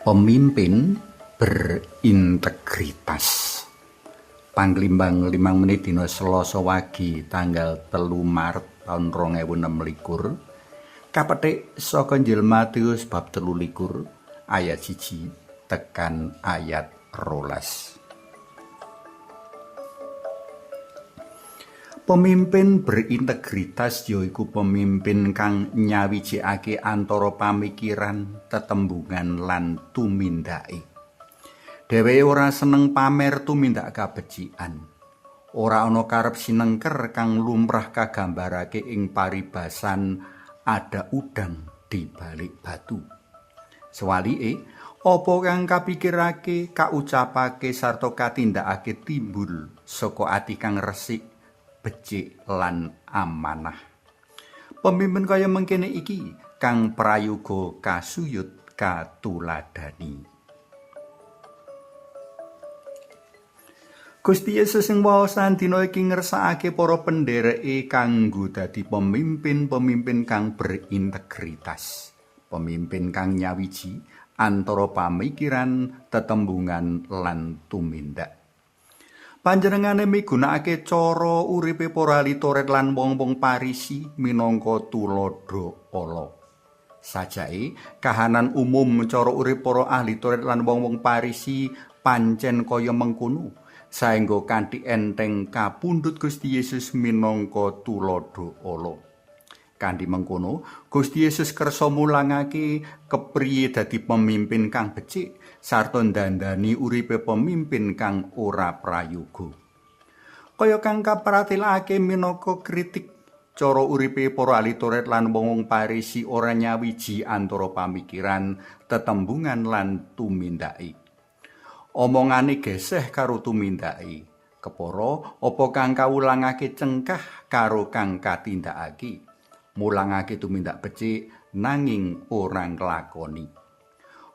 Pemimpin berintegritas. Panglimbang 5 menit dina Selasa wagi tanggal 3 Maret taun 2026 kapetik saka Injil Matius bab 23 ayat 1 tekan ayat 12. Pemimpin berintegritas yaiku pemimpin kang nyawijikake antara pamikiran, tetembungan lan tumindake. Dheweke ora seneng pamer tumindak kabecikan. Ora ana karep sinengker kang lumrah kagambarake ing paribasan ada udang di balik batu. Sewalike, apa kang kapikirake, kaucapake sarta katindakake timbul saka ati kang resik, becik lan amanah. Pemimpin kaya mengkene iki kang prayoga kasuyut katuladani. Gusti Yesus ing waosan dina iki ngersakake para pendereke kanggo dadi pemimpin-pemimpin kang berintegritas, pemimpin kang nyawiji antara pamikiran, tetembungan lan tumindak. Panjenengane migunakake cara uripe para ahli Taurat lan wong-wong Parisi minangka tuladha ala. Sajake kahanan umum cara urip para ahli Taurat lan wong-wong Parisi pancen kaya mengkono, saengga kanthi enteng kapundhut Gusti Yesus minangka tuladha ala. Kanthi mengkono, Gusti Yesus kersa mulangake kepriye dadi pemimpin kang becik sarta ndandani uripe pemimpin kang ora prayoga. Kaya kang kapratelake minangka kritik cara uripe para ahli Taurat lan wong-wong Parisi ora nyawiji antara pamikiran, tetembungan lan tumindake. Omongane geseh karo tumindake. Kepara apa kang kawulangake cengkah karo kang katindakake. Mulangake tumindak becik nanging ora nglakoni.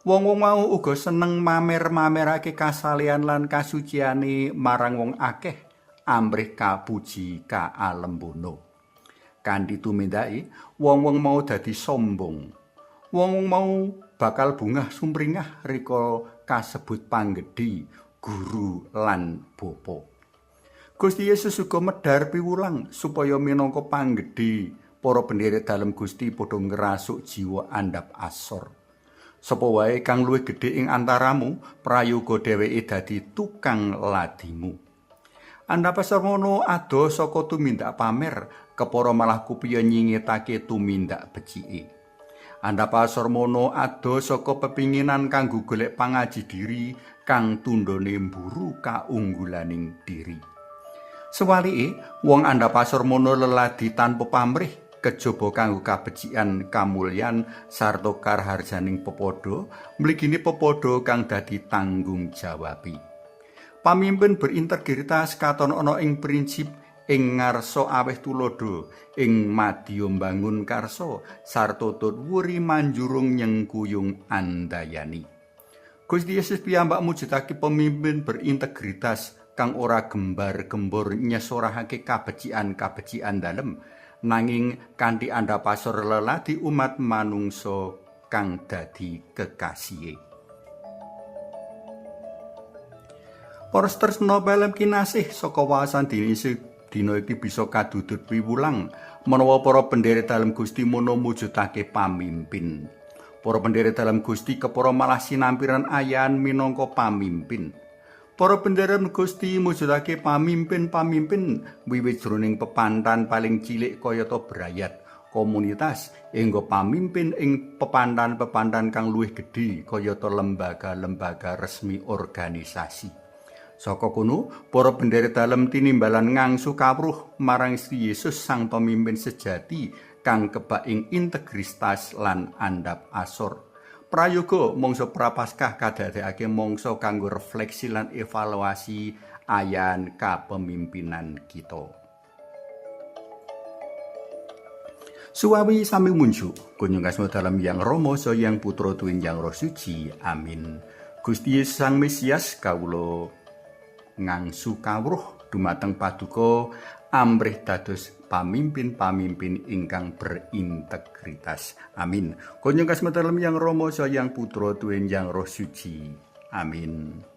Wong-wong mau uga seneng mamer-mamerake kasalehan lan kasuciane marang wong akeh amrih kapuji kaalembono. Kanthi tumindake, wong-wong mau dadi sombong. Wong-wong mau bakal bungah sumringah rika kasebut panggedhi, guru lan bapa. Gusti Yesus uga medhar piwulang supaya minangka panggedhi para penderek dalem Gusti padha ngrasuk jiwa andhap asor. Sapa wae kang luwih gedhe ing antaramu, prayoga dheweke dadi tukang ladimu. Andhap asor ngono adoh saka tumindak pamer, kepara malah kupiye nyingetake tumindak becike. Andhap asor mono adoh saka pepinginan kanggo golek pangaji diri kang tundhone mburu kaunggulaning diri. Sewalike, wong andhap asor mono leladi tanpa pamrih kejaba kanggo kabecikan, kamulyan sarta karaharjaning pepadha, mligine pepadha kang dadi tanggung jawabe. Pamimpin berintegritas katon ana ing prinsip ing ngarsa aweh tuladha, ing madya mbangun karsa sarta tut wuri manjurung nyengkuyung andayani. Gusti Yesus piyambak mujudake pemimpin berintegritas kang ora gembar-gembor nyesorahake kabecikan-kabecikan dalem, nanging kanthi andhap asor leladi umat manungsa kang dadi kekasihe. Para tresna pelem kinasih saka wawasan dina iki bisa kadudut piwulang menawa para penderek dalem Gusti mono mujudake pamimpin. Para penderek dalem Gusti kepara malah sinampiran ayan minangka pamimpin. Para penderek Gusti mujudake pamimpin-pamimpin wiwit jroning pepantan paling cilik kayata brayat komunitas hingga pamimpin ing pepantan-pepantan kang luwih gedhe kayata lembaga-lembaga resmi organisasi. Saka kono, para penderek dalem tinimbalan ngangsu kawruh marang Gusti Yesus sang pemimpin sejati kang kebak ing integritas lan andhap asor. Prayoga mangsa Prapaskah kadadekake mangsa kanggo refleksi lan evaluasi ayan kapemimpinan kita. Suwawi sami munjuk, kunjung asma dalem Yang Rama saha Yang Putra tuwin Yang Roh Suci. Amin. Gusti Yesus Sang Mesias, kawula ngangsu kawruh dumateng paduka amrih dados pamimpin-pamimpin ingkang berintegritas. Amin. Kunjung kasma dalem Yang Rama Yang Putra tuwin Yang Roh Suci. Amin.